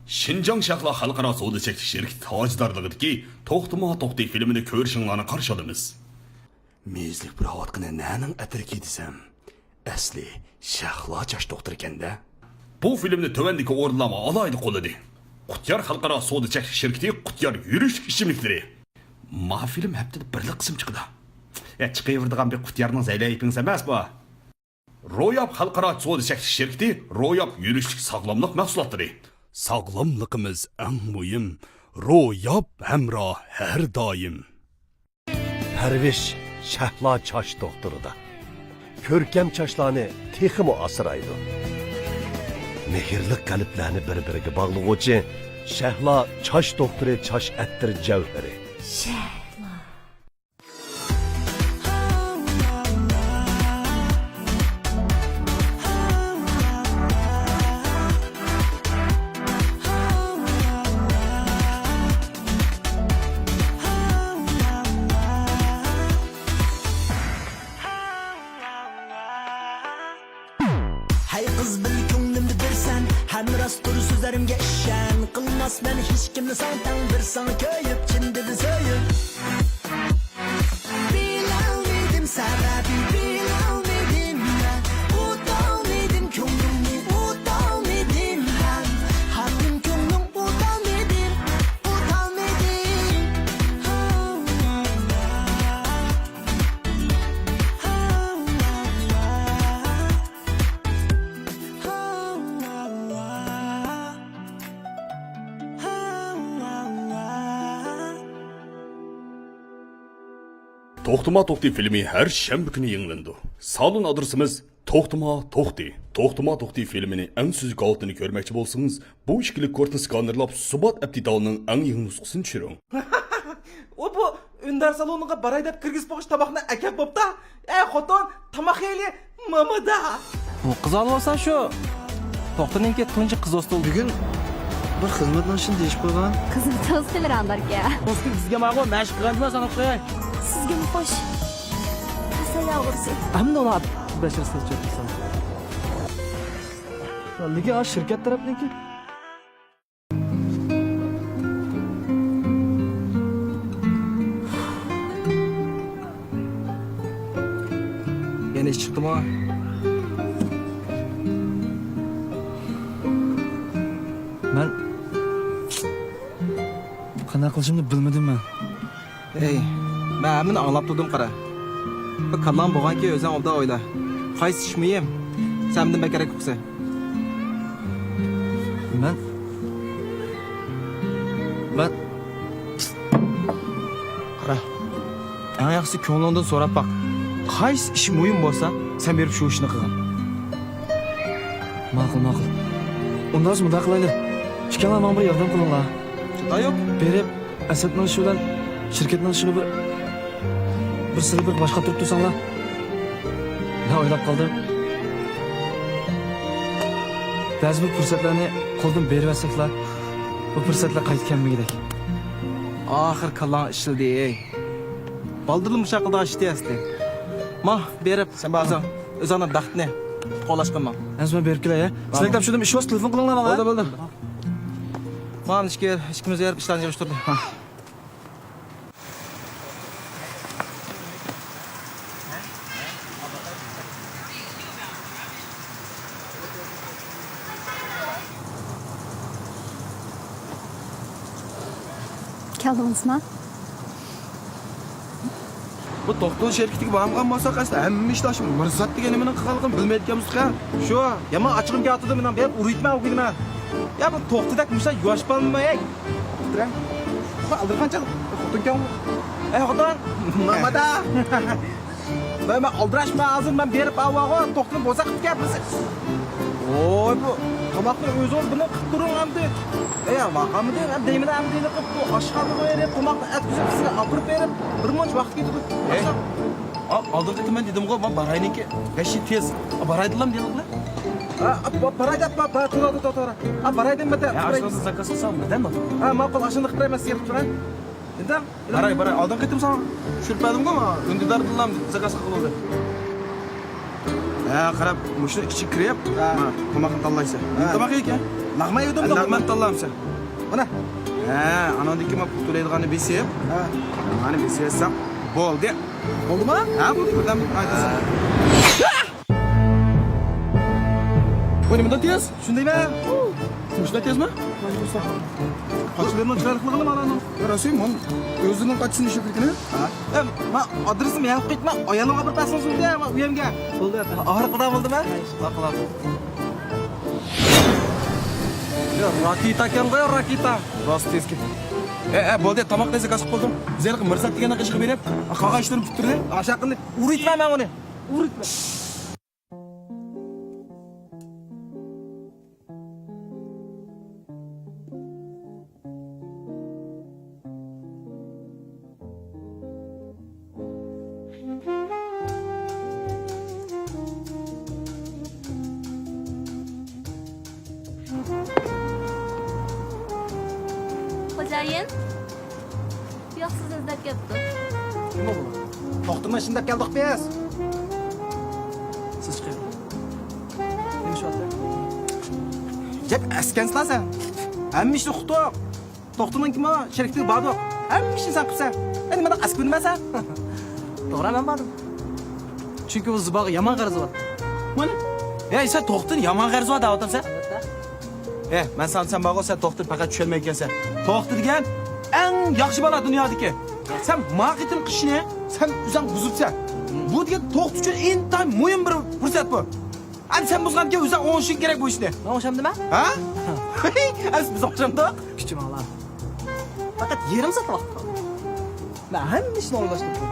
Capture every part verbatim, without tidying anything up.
شىنجاڭ شەھلا خەلقئارا سودا چەكلىك شىركىتى تاجدارلىقىدىكى توختىما توختى فىلىمىنى كۆرۈشۈڭلارنى قارشى ئالىمىز. مېيىزلىك پۇراۋاتقىنى نەنىڭ ئەتىرىكى دېسەم، ئەسلى شەھلا چاچ دوختۇرىكەن-دە. بۇ فىلىمنى تۆۋەندىكى ئورۇنلارمۇ ئالاھىدە قوللىدى. قۇتيار خەلقئارا سودا چەكلىك شىركىتى قۇتيار يۈرۈشلۈك ئىچىملىكلىرى. ما فىلىم ھەپتىدە بىرلا قىسىم چىقىدۇ. يا، چىقىۋېرىدىغان بىر قۇتيارنىڭ زەيلەيپىڭىز ئەمەس بۇ. روياپ خەلقئارا سودا چەكلىك شىركىتى روياپ يۈرۈشلۈك ساغلاملىق مەھسۇلاتلىرى. ساغلاملىقىمىز ئەڭ مۇھىم، روياپ ھەمراھ ھەر دائىم. پەرۋىش شەھلا چاچ دوختۇرىدا. كۆركەم چاچلارنى تېخىمۇ ئاسرايدۇ. مېھىرلىك قەلبلەرنى بىر-بىرىگە باغلىغۇچى شەھلا چاچ دوختۇرى چاچ ئەتىر جەۋھىرى. شەھلا. ھەي قىز، بىل كۆڭلۈمدە بىرسەن، ھەم راستتۇر سۆزلىرىمگە ئىشەن. قىلماسمەن ھېچكىمنى ساڭا تەڭ، بىر ساڭا كۆيۈپ، چىن دىلدىن سۆيۈپ. بىلەلمىدىم سەۋەبى، بىلەلمىدىم مەن. ئۇتالمىدىم كۆڭلۈڭنى، ئۇتالمىدىم ھەم. ھەققىم كۆڭلۈڭ ئۇتالمىدىم، ئۇتالمىدىم. توختىما توختى فىلىمى ھەر شەنبە كۈنى يېڭىلىنىدۇ. سالون ئادرېسىمىز توختىما توختى. توختىما توختى فىلىمىنى ئەڭ سۈزۈك ھالىتىنى كۆرمەكچى بولسىڭىز، بۇ ئىككىلىك كورتنى سكانېرلاپ، سۇبات ئەپ دېتالىنىڭ ئەڭ يېڭى نۇسخىسىنى چۈشۈرۈڭ. ئۇ بۇ ئۈندىدار سالونىغا باراي دەپ كىرگۈزۈپ قويغۇچ تاماقنى ئەكەپ بوپتا. ئەي خوتۇن، تاماق يەيلى، مامىدا. بۇ قىز ئالۋاستى شۇ. توختىنىڭكى تۇنجى قىز دوستى. بۈگۈن بىر خىزمەتداشنى دېيىشىپ قويغان. خىزمەت دوستى بىر ئانداركەن. دوستى بىزگە ماغۇ مەشىق قىلغان جۇما ساناپ قوياي. سىزگىمۇ خوش. ھەسەن ياغۇرسى. ئەمدى ئۇلار بەشىرسىز چۆپ قىلسام. لېكىن شىركەت تەرەپنىڭكى. يەنە ئىش چىقتىمۇ؟ مەن قانداق قىلىشىمنى بىلمىدىم مەن. ئەي، مەن ھەممىنى ئاڭلاپ تۇردۇم، قارا. بىر كاللاڭ بولغانكى ئۆزۈڭ ئوبدان ئويلا. قايسى ئىش مۇھىم؟ سەن مەندىن بەكرەك ئۇقىسەن. مەن، مەن. قارا، ئەڭ ياخشىسى كۆڭلۈڭدىن سوراپ باق. قايسى ئىش مۇھىم بولسا، سەن بېرىپ شۇ ئىشنى قىلغىن. ماقۇل، ماقۇل. ئۇنداق بولسا مۇنداق قىلايلى. ئىككىڭلار ماڭا بىر ياردەم قىلىڭلار. چاتاق يوق. بېرىپ، ئەسەتنىڭ ئىشى بىلەن شىركەتنىڭ ئىشىغا بىر، بىر سىلى بىر باشقا تۇرۇپ تۇرساڭلار. مەن ئويلاپ قالدىم. بەزى بىر پۇرسەتلەرنى قولدىن بېرىۋەتسەكلا، بۇ پۇرسەتلەر قايتا كەلمىگۈدەك. ئاخىر كاللاڭ ئىشلىدى، ئەي. بالدۇرلا مۇشۇ قىلىدىغان ئىشتى ئەسلى. ما، بېرىپ، سەن بار. ئۆزۈڭ، ئۆزۈڭنىڭ بەختىنى قوغلاشقا ماڭ. ئەمىسە مەن بېرىپ كېلەي، ھە؟ سىلەرگە تاپشۇردۇم، ئىش بولسا تېلېفون قىلىڭلار ماڭا، ھە؟ بولدى، بولدى. مانا ئىككى، ئىككىمىز بېرىپ ئىشلارنى يىغىشتۇردى. ھە. كەلدىڭىزما؟ بۇ توختىنىڭ شىركىتىگە بارمىغان بولساق، ئەسلى ھەممە ئىشتا شۇ مىرزات دېگەن نېمىنىڭ قىلغانلىقىنى بىلمەيدىكەنمىز-دە. شۇ، يامان ئاچچىقىم كېلىۋاتىدۇ مېنىڭ، بېرىپ ئۇرۇۋېتىمەن ئۇ كۈنىمە. يا، بۇ توختىدەك مۇشۇنداق يۇۋاش بالىمۇ، ھەي. خوتۇن. بۇ ئالدىرىغان چاغ، خوتۇنكەن. ئەي، خوتۇن. مامادا. مەن، مەن ئالدىراشمەن ھازىر، مەن بېرىپ ئاۋاغۇ، توختىنى بوزەك قىلىپ كەل بىرسى. ۋوي، بۇ تاماقنى ئۆزىڭىز بىلىپ قىلىپ تۇرۇڭ ئەمدى. ئەي، ۋاقامىدى، ئەمدى دەيمەن ئەمدى قىلىپ، بۇ ئاشخانىغا بېرىپ، تاماقنى ئەتكۈزۈپ، سىزگە ئاپىرىپ بېرىپ، بىر مۇنچە ۋاقىت كېتىدۇ. ئەي، ئا-، ئالدىنقى قېتىم مەن دېدىمغۇ، مانا بارايلىكى، بەشى تېز. بارايدىلام دېدىڭلار. ئا، ئا، با-، باراي دەپ، با-، با-، تۇرا، تۇرا، تۇرا. ئا، باراي دەيمەن دە، ئا، تۇراي. ئاشۇنى زاكاز قىلسام، بىردەم بار. ئا، ماقۇل، ئاشۇنداق قىلاي مەن سىزگە تۇرا. ئىنداق. باراي، باراي. ئالدىنقى قېتىم ساڭا چۈشۈرۈپ بەردىمغۇ، مانا ئۈندىداردىنلا زاكاز قىلغىلى. ھە، قاراپ، مۇشۇنى ئىچىگە كىرىپ، ھە. مانا، تاماقنى تاللايسەن. ھە. تاماق يەيكەن. لەغمەن يېدىم. لەغمەن تاللامسەن؟ مانا. ھە، ئاناندىن كېيىن پۇل تۆلەيدىغاننى بېسىپ. ھە. مانا بېسىۋەتسەڭ بولدى. بولدىما؟ ھە، بولدى. بىردەم ئايتىسەن. بۇ نېمىدە تېز؟ شۇندايمۇ؟ شۇنداق تېزمۇ؟ قاچىلىرىنىڭ چىرايلىقلىقىنى مانا. يا رەسۇل، مانا ئۆزىنىڭ قاچىسىنى ئىشلىتىدىكىنى. ھە؟ ئە، ما ئادرېسىمنى يېزىپ قويۇپتىمەن، ئايالىمغا بىر پەسىڭىز ئۆيگە. ئاغرىق قىلدىڭ بولدىما؟ يا، راكېتا ئىكەنغۇ، يا، راكېتا. راست تېزكەن. ئە، ئە، بولدى، تاماقنى زاكاز قىلىپ بولدۇم. زېرىق مىرزات دېگەننىڭ ئىشىغا بېرىپ، قالغان ئىشلىرىمنى پۈتتۈردى. ئاشۇ قىلىپ ئۇرۇۋېتىمەن مەن ئۇنى. ئۇرۇۋېتىمەن. خوجايىن، بۇياق سىزنى ئىزدەپ كەپتۇ. نېمە بۇ؟ توختىنى ئىزدەپ كەلدۇق بىز. سىز چىقىڭ. نېمە ئىش بار؟ جەپ ئەسكەنسىلا سەن. ھەممە ئىشنى ئۇقتۇق. توختىنىڭكىمۇ شىركىتىگە باردۇق. ھەممە ئىشنى سەن قىپسەن. ئەمدى مانداق ئەسكىنىمەن سەن. توغرا، مەن باردىم. چۈنكى ئۇ زىباغا يامان غەرىزى بار. مانا. ھەي، سەن توختىنى يامان غەرىزى بار دەۋاتامسەن؟ ئەلۋەتتە. ھەي، مەن ساڭا دېسەم بارغۇ، سەن توختىنى پەقەت چۈشەنمەيدىكەنسەن. توختى دېگەن ئەڭ ياخشى بالا دۇنيادىكى. سەن ما قېتىمقى ئىشنى سەن ئۆزۈڭ بۇزۇپسەن. بۇ دېگەن توختى ئۈچۈن ئىنتايىن مۇھىم بىر پۇرسەت بۇ. ئەمدى سەن بۇزغاندىكىن ئۆزۈڭ ئوڭشىشىڭ كېرەك بۇ ئىشنى. مەن ئوڭشامدىمەن؟ ھە؟ ئەمدى بىز ئوڭشامدۇق؟ كۈچۈم ئاڭلا. پەقەت يېرىم سائەت ۋاقىت قالدى. مەن ھەممە ئىشنى ئورۇنلاشتۇردۇم.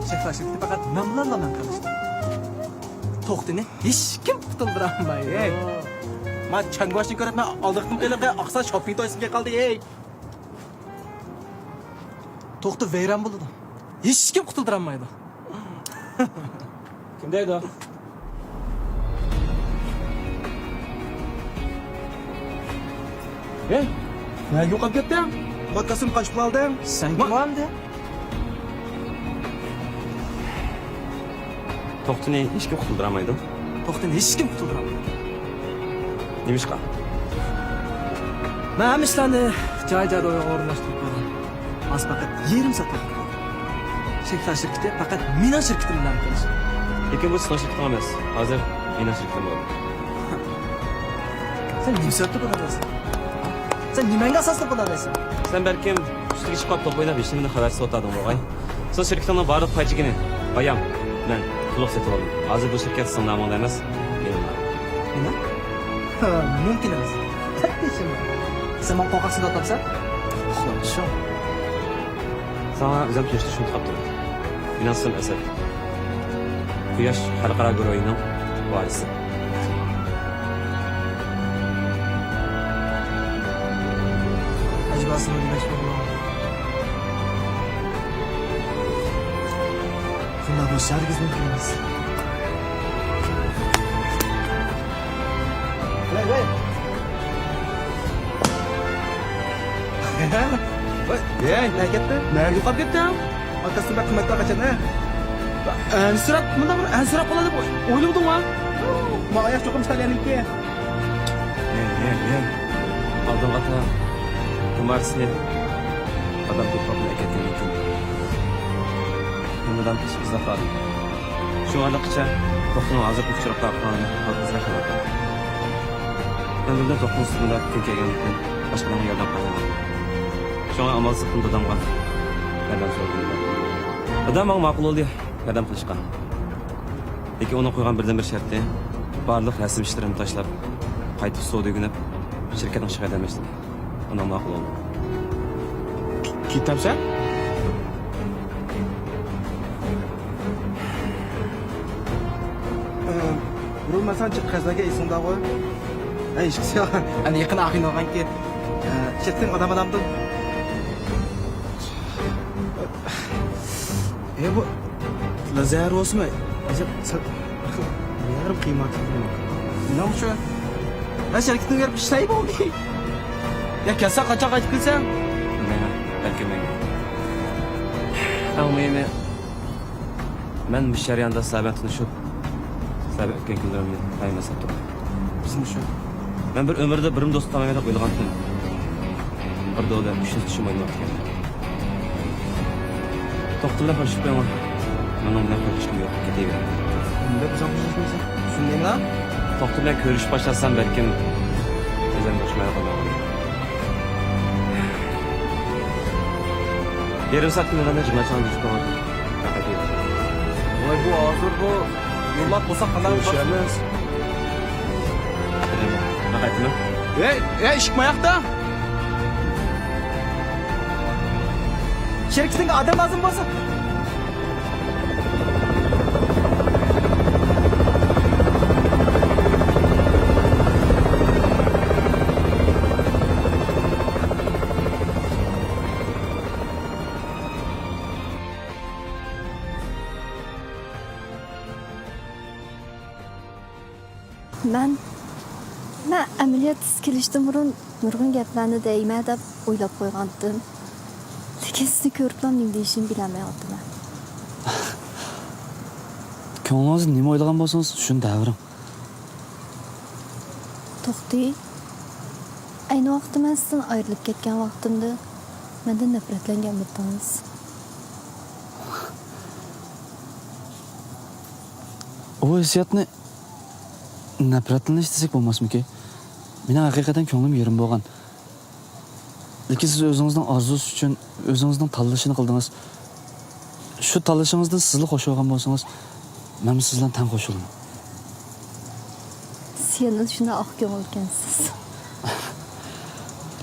شەھلا شىركىتى پەقەت مەن بىلەنلا مەن قېلىشتى. توختىنى ھېچكىم قۇتۇلدۇرالمايدۇ. ھەي، ما چاڭگاشنى كۆرۈپ مەن ئالدىرىقتىم قېلىقى، ئاقسا شوپپىڭ تويسىمكەن قالدى، ھەي. توختى ۋەيران بولىدۇ. ھېچكىم قۇتۇلدۇرالمايدۇ. كىم دەيدۇ؟ ھەي، نەگە يوقاپ كەتتىڭ؟ ماكاسىم قاچىپ قالدىڭ. سەن كىم ئەمدى؟ توختىنى ھېچكىم قۇتۇلدۇرالمايدۇ. توختىنى ھېچكىم قۇتۇلدۇرالمايدۇ. نېمىشقا؟ مەن ھەممە ئىشلارنى جاي-جايىدا ئورۇنلاشتۇرۇپ قويغان. ھازىر پەقەت يېرىم سائەت ۋاقىت قالدى. شەھلا شىركىتى پەقەت مېنىڭ شىركىتىم بىلەن قىلىش. لېكىن بۇ سېنىڭ شىركىتىڭ ئەمەس. ھازىر مېنىڭ شىركىتىم بولدى. سەن نېمە سەۋەبتىن بۇنداق دەيسەن؟ سەن نېمەڭگە ئاساسلىق بۇنداق دەيسەن؟ سەن بەلكىم ئۈستىگە چىقىپ توپ ئويناپ، ھېچنېمىدىن خەۋەرسىز ئوتتۇردۇڭ بولغاي. سېنىڭ شىركىتىڭنىڭ بارلىق پاي چېكىنى بايام مەن تولۇق سېتىۋالدىم. ھازىر بۇ شىركەت سېنىڭ نامىڭدا ئەمەس، مېنىڭ نامىمدا. نېمە؟ ھە، مۇمكىن ئەمەس. تەپتىشىم. سەن ماڭا قورقاقسىز دەۋاتامسەن؟ ئۇخلاپ چۈشۈڭ. ساڭا ئۆزۈم تونۇشتۇرۇشنى ئۇنتۇپ قاپتىمەن. مېنىڭ ئىسمىم ئەسەت. قۇياش خەلقئارا گۇرۇھىنىڭ ۋارىسى. ئەجەبا سىلەر نېمە ئىش بولغان؟ شۇنداق بولۇشى ھەرگىز مۇمكىن ئەمەس. ۋەي، ۋەي. ۋەي، ۋەي، نەگە كەتتى؟ نەگە يوقاپ كەتتى؟ ئاكاسى بەك قىممەتلىك قاچان، ھە؟ ئەنسىرەپ، مۇنداق بىر ئەنسىرەپ قالىدۇ دەپ ئويلىمىدىڭما؟ ما ئاياغ چوقۇم ئىتالىيەنىڭكى. ھەي، ھەي، ھەي. ئالدىنقى ئاتا ئىمارىتىنى ئادەم توپلاپلا ئەكەتكەن ئىكەن. ھەممىدىن ئىش ئىزدەپ باردىم. شۇ ئارىلىققىچە توختىنىڭ ھازىرقى ئۇچۇرلۇق تارقىغانلىقىنى ئازراق خەۋەر بار. مەن بىردىن توختىنىڭ ئۈستىدە كۈن كەلگەنلىكتىن باشقىلارغا ياردەم قىلالمىدىم. شۇڭا ئامالسىز دادامغا ياردەم سورىدىم. دادام ماڭا ماقۇل بولدى ياردەم قىلىشقا. لېكىن ئۇنىڭ قويغان بىردىنبىر شەرتى، بارلىق رەسىم ئىشلىرىمنى تاشلاپ، قايتىپ سودا ئۆگىنىپ، شىركەتنىڭ ئىشىغا ياردەملەش دېدى. ئۇنىڭ ماقۇل بولدى. ك-، كېتەمسەن؟ ئە، بۇرۇن مەن ساڭا جىق قەرزلەرگە ئېسىڭداغۇ؟ ھەي، ھېچقىسى يوق. ئەمدى يېقىن ئاخىرىنى ئالغانكى، ئە، چەتتىن ئادام ئالامدۇ؟ ئە، بۇ لازەر بولسىمۇ، ئەجەب سەل نېمىلەر قىيماق. نېمە ئۈچۈن؟ ھە، شىركىتىڭگە بېرىپ ئىشلەي بولدى. يا، كەلسەڭ قاچان قايتىپ كېلىسەن؟ بىلمەيمەن، بەلكىم مەڭگۈ. ئەڭ مۇھىمى، مەن مۇشۇ جەرياندا سىلەر بىلەن تونۇشۇپ، سىلەر بىلەن ئۆتكەن كۈنلىرىمنى دائىم ئەسلەپ تۇرىمەن. بىزمۇ شۇ. مەن بىر ئۆمۈردە بىرمۇ دوست تاپالمايمەن دەپ ئويلىغانتىم. بىر دۆلەت ئۈچ يۈز چىشىم ئويناۋاتىكەن. توختى بىلەن كۆرۈشۈپ قويۇڭ. مېنىڭ بىلەن كۆرۈشۈشكە يوق، كېتىۋېرىڭ. نېمە دەپ ئۇزاق ئۇزىتىسەن؟ شۇندايلا؟ توختى بىلەن كۆرۈشۈپ باشلاسام بەلكىم ئۆزۈم باشقا يەرگە قالمايمەن. يېرىم سائەتكە مېڭىندە جىماچاڭ يۈز بار. ۋاي، بۇ ھازىر بۇ يوللاپ بولساق قانداق بولار؟ ھەي، ھەي، ئىشىك ماياقتا. شېرىكىتىڭگە ئادەم لازىم بولسا. مەن، مەن ئەمەلىيەتتە سىز كېلىشتىن بۇرۇن نۇرغۇن گەپلەرنى دەيمەن دەپ ئويلاپ قويغانتىم. لېكىن سىزنى كۆرۈپلا نېمە دېيىشىمنى بىلەلمەيۋاتىمەن. كۆڭلىڭىزدە نېمە ئويلىغان بولسىڭىز، شۇنى دەۋېرىڭ. توختى، ئەينى ۋاقىتتا مەن سىزدىن ئايرىلىپ كەتكەن ۋاقتىمدا مەندىن نەپرەتلەنگەنمىدىڭىز؟ ئۇ ھېسسىياتنى نەپرەتلىنىش دېسەك بولماسمىكى؟ مېنىڭ ھەقىقەتەن كۆڭلۈم يېرىم بولغان. لېكىن سىز ئۆزىڭىزنىڭ ئارزۇسى ئۈچۈن ئۆزىڭىزنىڭ تاللىشىنى قىلدىڭىز. شۇ تاللىشىڭىزدىن سىزلا خوش بولغان بولسىڭىز، مەنمۇ سىز بىلەن تەڭ خوش بولىمەن. سىز يەنىلا شۇنداق ئاق كۆڭۈل ئىكەنسىز.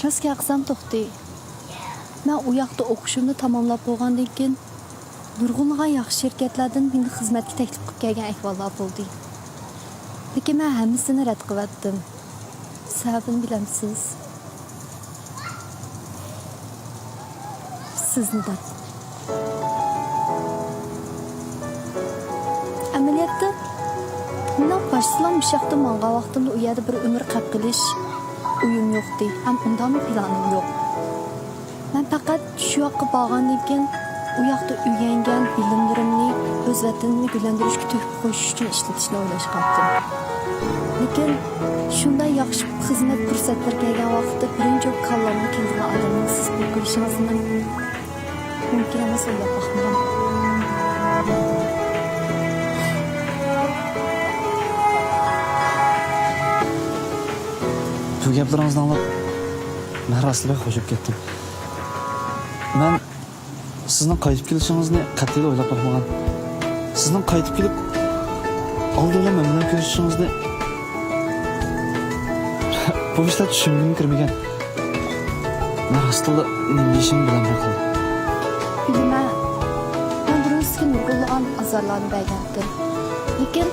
راست گەپ قىلسام، توختى، مەن ئۇ ياقتا ئوقۇشۇمنى تاماملاپ بولغاندىن كېيىن، نۇرغۇنلىغان ياخشى شىركەتلەردىن مېنى خىزمەتكە تەكلىپ قىلىپ كەلگەن ئەھۋاللار بولدى. لېكىن مەن ھەممىسىنى رەت قىلىۋەتتىم. سەۋەبىنى بىلەمسىز؟ سىزنى دەپ. ئەمەلىيەتتە، مېنىڭ باشتىلا مۇشۇ ياقتا ماڭغان ۋاقتىمدا ئۇ يەردە بىر ئۆمۈر قېلىپ قېلىش ئويۇم يوقتى ھەم ئۇنداقمۇ پىلانىم يوق. مەن پەقەت شۇ ياققا بارغاندىن كېيىن ئۇ ياقتا ئۆگەنگەن بىلىملىرىمنى ئۆز ۋەتىنىمنى گۈللەندۈرۈشكە تۆھپە قوشۇش ئۈچۈن ئىشلىتىشنى ئويلاشقانتىم. لېكىن شۇنداق ياخشى خىزمەت پۇرسەتلىرى كەلگەن ۋاقىتتا بىرىنچى بولۇپ كاللامغا كېلىدىغان ئادەمنىڭ سىز بولۇپ كېلىشىڭىزنى مۇمكىن ئەمەس ئويلاپ باقمىغان. بۇ گەپلىرىڭىزنى ئاڭلاپ، مەن راستلا بەك خوش بولۇپ كەتتىم. مەن سىزنىڭ قايتىپ كېلىشىڭىزنى قەتئىيلا ئويلاپ باقمىغان. سىزنىڭ قايتىپ كېلىپ، ئالدى بىلەن مەن بىلەن كۆرۈشۈشىڭىزنى بۇ ئىشلار چۈشۈمگىمۇ كىرمىگەن. مەن راستتىنلا نېمە دېيىشىمنى بىلەلمەي قالدىم. بىلىمەن، مەن بۇرۇن سىزگە نۇرغۇنلىغان ئازارلارنى بەرگەنتىم. لېكىن،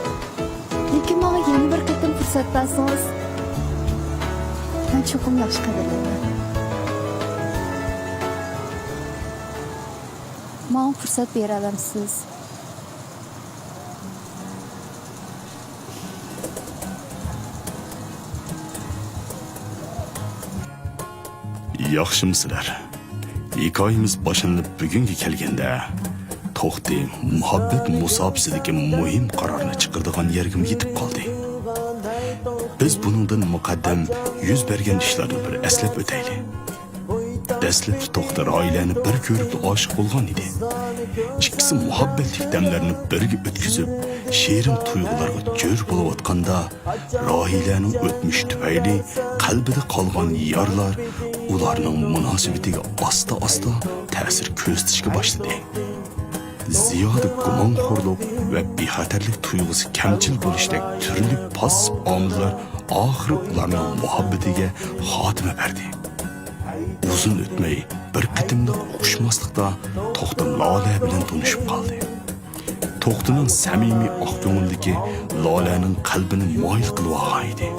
لېكىن ماڭا يەنە بىر قېتىم پۇرسەت بەرسىڭىز، مەن چوقۇم ياخشى قەدىرلەيمەن. ماڭا پۇرسەت بېرەلەمسىز؟ ياخشىمۇسىلەر؟ ھېكايىمىز باشلىنىپ بۈگۈنگە كەلگەندە، توختى مۇھەببەت مۇساپىسىدىكى مۇھىم قارارنى چىقىرىدىغان يەرگىمۇ يېتىپ قالدى. بىز بۇنىڭدىن مۇقەددەم يۈز بەرگەن ئىشلارنى بىر ئەسلەپ ئۆتەيلى. دەسلەپتە توختى راھىلەنى بىر كۆرۈپلا ئاشىق بولغان ئىدى. ئىككىسى مۇھەببەتلىك دەملەرنى بىرگە ئۆتكۈزۈپ، شېرىن تۇيغۇلارغا جۆر بولۇۋاتقاندا، راھىلەنىڭ ئۆتمۈشى تۈپەيلى قەلبىدە قالغان يارىلار ئۇلارنىڭ مۇناسىۋىتىگە ئاستا-ئاستا تەسىر كۆرسىتىشكە باشلىدى. زىيادە گۇمانخورلۇق ۋە بىخەتەرلىك تۇيغۇسى كەمچىل بولۇشتەك تۈرلۈك پاسسىپ ئامىللار ئاخىرى ئۇلارنىڭ مۇھەببىتىگە خاتىمە بەردى. ئۇزۇن ئۆتمەي، بىر قېتىملىق ئۇقۇشماسلىقتا توختى لالە بىلەن تونۇشۇپ قالدى. توختىنىڭ سەمىمىي ئاق كۆڭۈللۈكى لالەنىڭ قەلبىنى مايىل قىلىۋالغان ئىدى.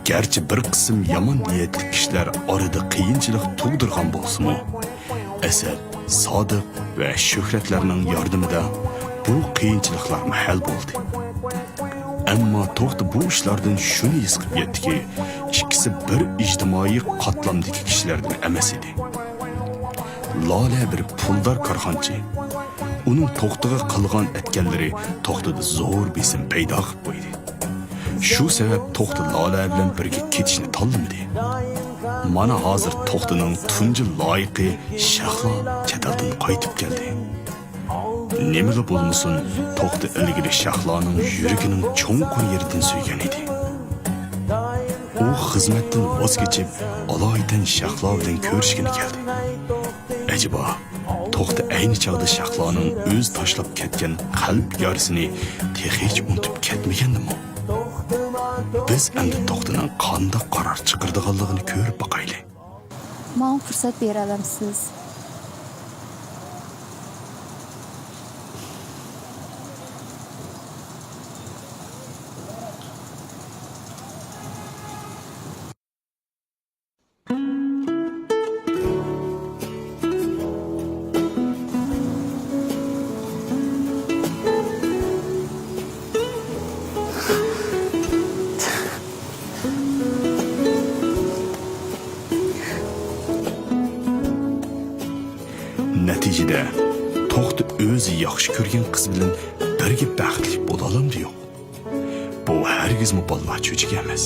گەرچە بىر قىسىم يامان نىيەتلىك كىشىلەر ئارىدا قىيىنچىلىق تۇغدۇرغان بولسىمۇ، ئەسەت، سادىق ۋە شۆھرەتلەرنىڭ ياردىمىدە بۇ قىيىنچىلىقلارمۇ ھەل بولدى. ئەمما توختى بۇ ئىشلاردىن شۇنى ھېس قىلىپ يەتتىكى، ئىككىسى بىر ئىجتىمائىي قاتلامدىكى كىشىلەردىن ئەمەس ئىدى. لالە بىر پۇلدار كارخانىچى. ئۇنىڭ توختىغا قىلغان ئەتكەنلىرى توختىدا زور بېسىم پەيدا قىلىپ قويدى. شۇ سەۋەب توختى لالە بىلەن بىرگە كېتىشنى تاللىمىدى. مانا ھازىر توختىنىڭ تۇنجى لايىقى شەھلا چەت ئەلدىن قايتىپ كەلدى. نېمىلا بولمىسۇن، توختى ئىلگىرى شەھلانىڭ يۈرىكىنىڭ چوڭقۇر يېرىدىن سۆيگەن ئىدى. ئۇ خىزمەتتىن ۋاز كېچىپ، ئالايىتەن شەھلا بىلەن كۆرۈشكىلى كەلدى. ئەجەبا، توختى ئەينى چاغدا شەھلانىڭ ئۆزى تاشلاپ كەتكەن قەلب يارىسىنى تېخىچە ئۇنتۇپ كەتمىگەندىمۇ؟ بىز ئەمدى توختىنىڭ قانداق قارار چىقىرىدىغانلىقىنى كۆرۈپ باقايلى. ماڭا پۇرسەت بېرەلەمسىز؟ نەتىجىدە، توختى ئۆزى ياخشى كۆرگەن قىز بىلەن بىرگە بەختلىك بولالامدى يوق؟ بۇ ھەرگىزمۇ بالىلار چۆچىكى ئەمەس.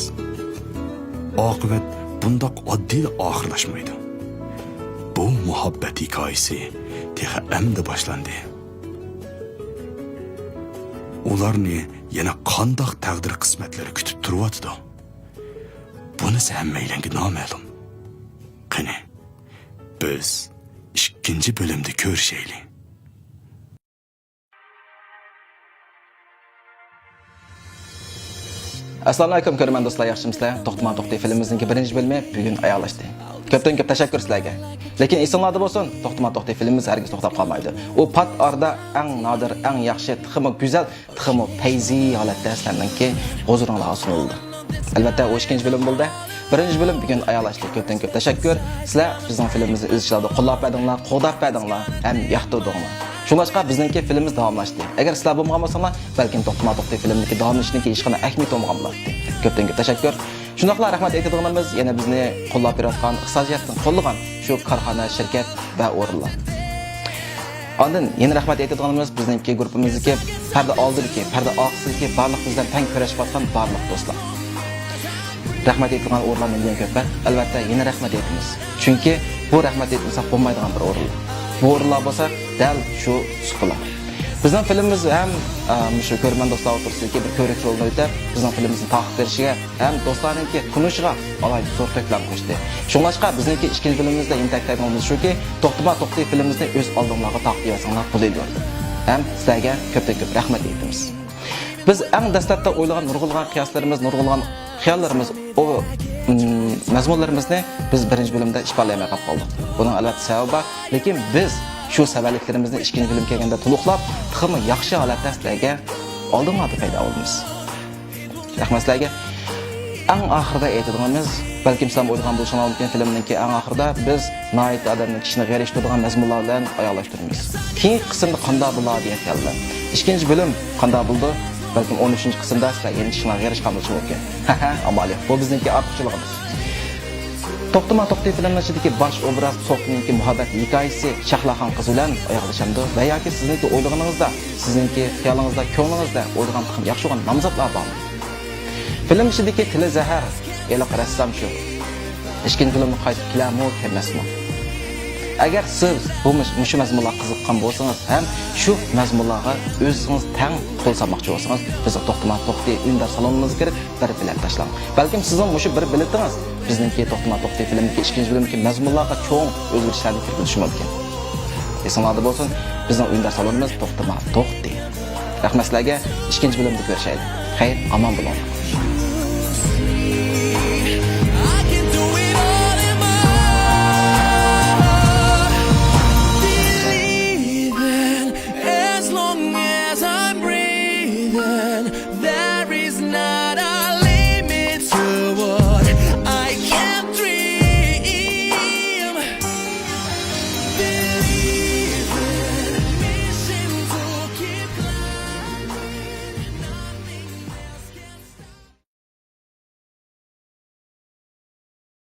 ئاقىۋەت بۇنداق ئاددىيلا ئاخىرلاشمايدۇ. بۇ مۇھەببەت ھېكايىسى تېخى ئەمدى باشلاندى. ئۇلارنى يەنە قانداق تەقدىر قىسمەتلىرى كۈتۈپ تۇرۇۋاتىدۇ؟ بۇنىسى ھەممەيلەنگە نامەلۇم. قېنى، بىز ئىككىنچى بۆلۈمدە كۆرۈشەيلى. ئەسسالامۇئەلەيكۇم، كۆرۈرمەن دوستلار، ياخشىمۇسىلەر؟ توختىما توختى فىلىمىمىزنىڭكى بىرىنچى بۆلۈمى بۈگۈن ئاياغلاشتى. كۆپتىن كۆپ تەشەككۈر سىلەرگە. لېكىن ئېسىڭلاردا بولسۇن، توختىما توختى فىلىمىمىز ھەرگىز توختاپ قالمايدۇ. ئۇ پات ئارىدا ئەڭ نادىر، ئەڭ ياخشى، تېخىمۇ گۈزەل، تېخىمۇ پەيزى ھالەتتە سىلەرنىڭكى ھۇزۇرۇڭلارغا سۇنۇلىدۇ. ئەلۋەتتە، ئۇ ئىككىنچى بۆلۈم بولدى. بىرىنچى بۆلۈم بۈگۈن ئاياغلاشتى. كۆپتىن كۆپ تەشەككۈر. سىلەر بىزنىڭ فىلىمىمىزنى ئىزچىل ھالدا قوللاپ بەردىڭلار، قوغداپ بەردىڭلار ھەم ياقتۇردۇڭلار. شۇڭلاشقا بىزنىڭكى فىلىمىمىز داۋاملاشتى. ئەگەر سىلەر بولمىغان بولساڭلار، بەلكىم توختىما توختى فىلىمىدىكى داۋاملىشىشنىڭكى ھېچقانداق ئەھمىيىتى بولمىغان بولاتتى. كۆپتىن كۆپ تەشەككۈر. شۇنداقلا رەھمەت ئېيتىدىغىنىمىز يەنە بىزنى قوللاپ بېرىۋاتقان، ئىقتىسادىي جەھەتتىن قوللىغان شۇ كارخانا، شىركەت ۋە ئورۇنلار. ئاندىن يەنە رەھمەت ئېيتىدىغىنىمىز بىزنىڭكى گۇرۇپپىمىزدىكى پەردە ئالدىدىكى، پەردە ئارقىسىدىكى بارلىق بىز بىلەن تەڭ كۈرەشكەن بارلىق دوستلار. رەھمەت ئېيتىدىغان ئورۇنلار نېمىدېگەن كۆپ بار. ئەلۋەتتە، يەنە رەھمەت ئېيتىمىز. چۈنكى بۇ رەھمەت ئېيتمىساق بولمايدىغان بىر ئورۇنلار. بۇ ئورۇنلار بولسا دەل شۇ سۇپىلار. بىزنىڭ فىلىمىمىز ھەم، ئە، مۇشۇ كۆرۈرمەن دوستلار ئوتتۇرىسىدىكى بىر كۆرۈك رولىنى ئۆتەپ، بىزنىڭ فىلىمىمىزنى تارقىتىپ بېرىشىگە ھەم دوستلارنىڭكى تونۇشىغا ئالاھىدە زور تۆھپىلەرنى قوشتى. شۇڭلاشقا بىزنىڭكى ئىككىنچى فىلىمىمىزدە ئىنتەكتەيدىغىنىمىز شۇكى، توختىما توختى فىلىمىمىزنى ئۆز ئالدىڭلارغا تارقىتىۋەرسەڭلار بولىدۇ. ھەم سىلەرگە كۆپتىن كۆپ رەھمەت ئېيتىمىز. بىز ئەڭ دەسلەپتە ئويلىغان نۇرغۇنلىغان قىياسلىرىمىز، نۇرغۇنلىغان خىياللىرىمىز، ئۇ، ئىم، مەزمۇنلىرىمىزنى بىز بىرىنچى بۆلۈمدە ئىپادىلىيەلمەي قالىپ قالدۇق. بۇنىڭ ئەلۋەتتە سەۋەبى بار. لېكىن بىز شۇ سەۋەنلىكلىرىمىزنى ئىككىنچى بۆلۈم كەلگەندە تولۇقلاپ، تېخىمۇ ياخشى ھالەتتە سىلەرگە ئالدىڭلاردا پەيدا بولىمىز. رەھمەت سىلەرگە. ئەڭ ئاخىرىدا ئېيتىدىغىنىمىز، بەلكىم سىلەرمۇ ئويلىغان بولۇشۇڭلار مۇمكىن، فىلىمنىڭكى ئەڭ ئاخىرىدا بىز ناھايىتى ئادەمنىڭ كىشىنى غېرىشتۇرىدىغان مەزمۇنلار بىلەن ئاياغلاشتۇرىمىز. كېيىنكى قىسىمدا قانداق بولار دېگەن خىيالدا. ئىككىنچى بۆلۈم قانداق بولىدۇ؟ بەلكىم ئون ئۈچىنچى قىسىمدا سىلەر يەنە كىشىلەرنى غېرىش قالدۇرۇشى مۇمكىن. ھەھە، ئامال يوق. بۇ بىزنىڭكى ئارتۇقچىلىقىمىز. توختىما توختى فىلىمنىڭ ئىچىدىكى باش ئوبراز توختىنىڭكى مۇھەببەت ھېكايىسى شەھلاخان قىز بىلەن ئاياغلىشامدۇ ۋە ياكى سىزنىڭكى ئويلىغىنىڭىزدا، سىزنىڭكى خىيالىڭىزدا، كۆڭلىڭىزدە ئويلىغان تېخىمۇ ياخشى بولغان نامزاتلار بارمۇ؟ فىلىم ئىچىدىكى تىلى زەھەر، ھېلىقى رەسسام شۇ. ئىككىنچى فىلىمغا قايتىپ كېلەرمۇ، كەلمەسمۇ؟ ئەگەر سىز بۇ مۇش-، مۇشۇ مەزمۇنلارغا قىزىققان بولسىڭىز ھەم شۇ مەزمۇنلارغا ئۆزىڭىز تەڭ قول سالماقچى بولسىڭىز، بىزنىڭ توختىما توختى ئۈندىدار سالونىمىزغا كىرىپ، بىر بېلەت تاشلاڭ. بەلكىم سىزنىڭ مۇشۇ بىر بېلىتىڭىز بىزنىڭكى توختىما توختى فىلىمدىكى ئىككىنچى بۆلۈمدىكى مەزمۇنلارغا چوڭ ئۆزگىرىشلەرنى كىرگۈزۈشى مۇمكىن. ئېسىڭلاردا بولسۇن، بىزنىڭ ئۈندىدار سالونىمىز توختىما توختى. رەھمەت سىلەرگە، ئىككىنچى بۆلۈمدە كۆرۈشەيلى. خەير، ئامان بولۇڭلار.